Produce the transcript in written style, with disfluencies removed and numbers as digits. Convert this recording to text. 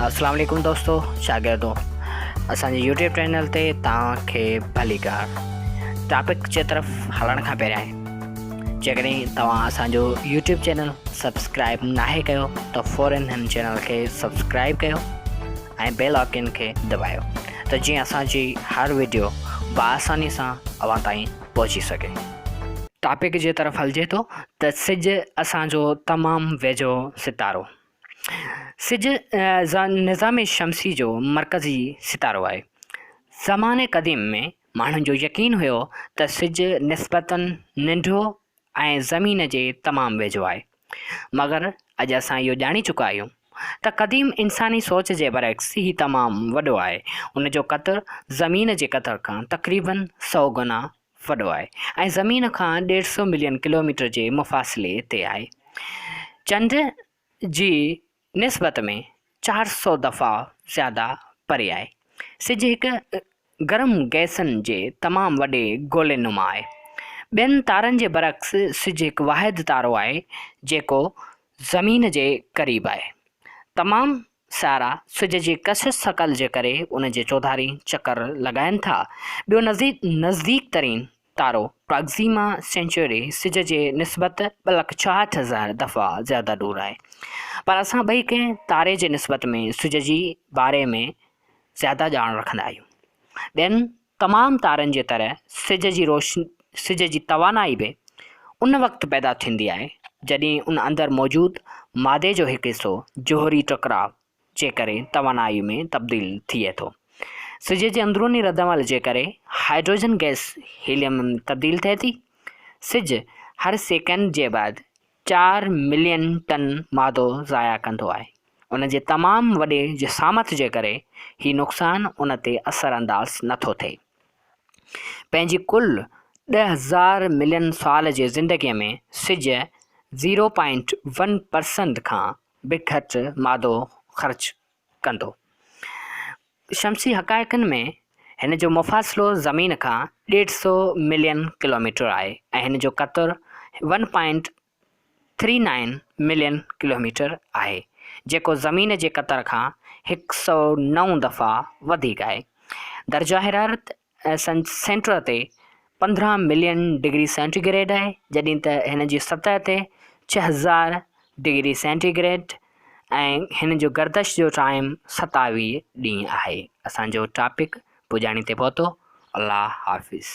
اسلام عليڪم دوستو شاگردو اسان جي يوٽيوب چينل تي توهان کي ڀليڪار ٽاپڪ جي طرف هلڻ کان پهريان جيڪڏهن توهان اسان جو يوٽيوب چينل سبسڪرائب ناهي ڪيو ته فورن هن چينل کي سبسڪرائب ڪيو ۽ بيل آئڪن کي دٻايو ته جيئن اسان جي هر ويڊيو بآساني سان اوهان تائين پهچي سگهي. ٽاپڪ جي طرف هلجي ٿو ته سج اسان جو تمام ويجهو ستارو سج نظام شمسي جو مرڪزي ستارو آهي. زماني قديم ۾ ماڻهن جو يقين هيو ته سج نسبتاً ننڍو ۽ زمين جي تمام ويجهو آهي. مگر اڄ اسان اهو ڄاڻي چڪا آهيون ته قديم انساني سوچ جي برعڪس هي تمام وڏو آهي. ان جو قطر زمين جي قطر کان تقريباً سئو گنا وڏو آهي ۽ زمين کان ڏيڍ سئو ملين ڪلوميٽر جي مفاصلي تي آهي. چنڊ جي نسبت ۾ 400 دفعا زياده پري آهي. سج هڪ گرم گئسن جي تمام وڏي گولي نما آهي. ٻين تارن جي برعڪس سج هڪ واحد تارو آهي جيڪو زمين جي قريب آهي. تمام سيارا سج جي ڪشش ثقل جي ڪري ان جي چوڌاري چڪر لڳائن ٿا. ٻيو نزديڪ ترين تارو پراگزيما سينچوري سج جي نسبت 2,66,000 دفعا زياده ڏور آهي. پر اسان ٻئي ڪنهن تاري جي نسبت ۾ سج جي باري ۾ زياده ڄاڻ رکندا آهيون. ٻين تمام تارن جي طرح سج جي روشني سج جي توانائي به ان وقت پيدا ٿيندي آهي جڏهن ان اندر موجود مادي جو هڪ حصو جوهري ٽڪراء جي ڪري توانائي ۾ تبديل ٿئي ٿو. سج جي اندروني ردعمل جي ڪري هائيڊروجن گئس هيليم ۾ تبديل ٿئي ٿي. سج هر سيڪنڊ جي بعد چار ملين ٽن مادو ضايع ڪندو آهي. ان جي تمام وڏي جسامت جي ڪري هي نقصان ان تي اثر انداز نٿو ٿئي. پنهنجي ڪل 10,000 ملين سال جي زندگي ۾ سج زيرو پوائنٽ ون پرسنٽ کان به گهٽ مادو خرچ ڪندو. شمسي حقائقن ۾ هن جو مفاصلو زمين کان ڏيڍ سئو ملين ڪلوميٽر آهي ۽ هن جو Qatar one point three nine million kilometre آهي، جيڪو زمين جي قطر کان 109 دفعا وڌيڪ آهي. درجه حرارت سينٽر تي 15 ملين ڊگري سينٽي گريڊ آهي، جڏهن ته هن جي سطح تي 6000 ڊگري سينٽي گريڊ ۽ هن جو گردش جو ٽائيم 27 ڏينهن آهي. اسان جو ٽاپڪ پڄاڻي تي پهتو. الله حافظ.